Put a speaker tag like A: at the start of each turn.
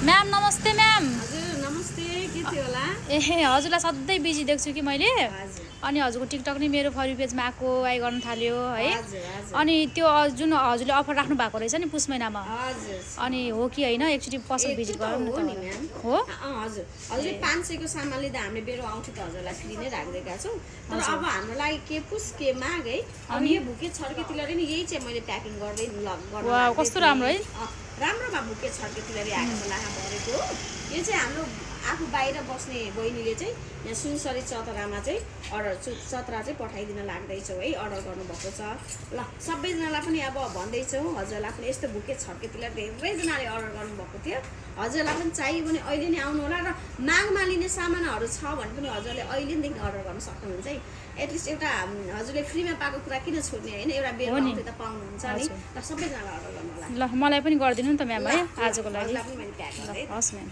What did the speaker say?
A: Ma'am नमस्ते ma'am.
B: हजुर नमस्ते, के थियो होला?
A: ए हजुरलाई सधैँ बिजी देख्छु कि मैले।
B: हजुर
A: अनि हजुरको टिकटक नि मेरो फर यू पेजमा आएको गर्न थाल्यो है।
B: हजुर हजुर
A: अनि त्यो जुन हजुरले अफर राख्नु भएको रहेछ नि पुस महिनामा,
B: हजुर
A: अनि हो कि होइन एकचोटि पसल भिजिट गरौँ न
B: हो नि
A: त।
B: म्याम।
A: हो
B: हजुर हजुर 500 को सामान लिँदा हामीले बेरो औँठी त हजुरलाई फ्री नै राखिदिएका छौँ। तर अब हाम्रो लागि के पुस के माग है। अनि यो भुके छड्के तिलरी नि यही चाहिँ मैले प्याकिङ गर्दै गर्न
A: वाह कस्तो राम्रो है।
B: राम्रोमा भुके छड्के तिलरी आएको छ लाखा भरेको हो। यो चाहिँ हाम्रो आफू बाहिर बस्ने बहिनीले चाहिँ यहाँ सुनसरी चतरामा चाहिँ चतरा चाहिँ पठाइदिन लाग्दैछौँ है, अर्डर गर्नुभएको छ। ल सबैजनालाई पनि अब भन्दैछौँ, हजुरलाई पनि यस्तो भुके छड्के तिलरी धेरैजनाले अर्डर गर्नुभएको थियो। हजुरलाई पनि चाहियो भने अहिले नै आउनु होला र मागमा लिने सामानहरू छ भने पनि हजुरले अहिलेदेखि अर्डर गर्न सक्नुहुन्छ है। एटलिस्ट एउटा हजुरले फ्रीमा पाएको कुरा किन छोड्ने होइन, एउटा बेरो औँठी त पाउनुहुन्छ नि। र सबैजनालाई अर्डर गर्नु होला।
A: ल मलाई पनि गरिदिनु नि त म्याम है आजको लागि।
B: हजुरलाई पनि मैले प्याक गरेँ।
A: हस् म्याम।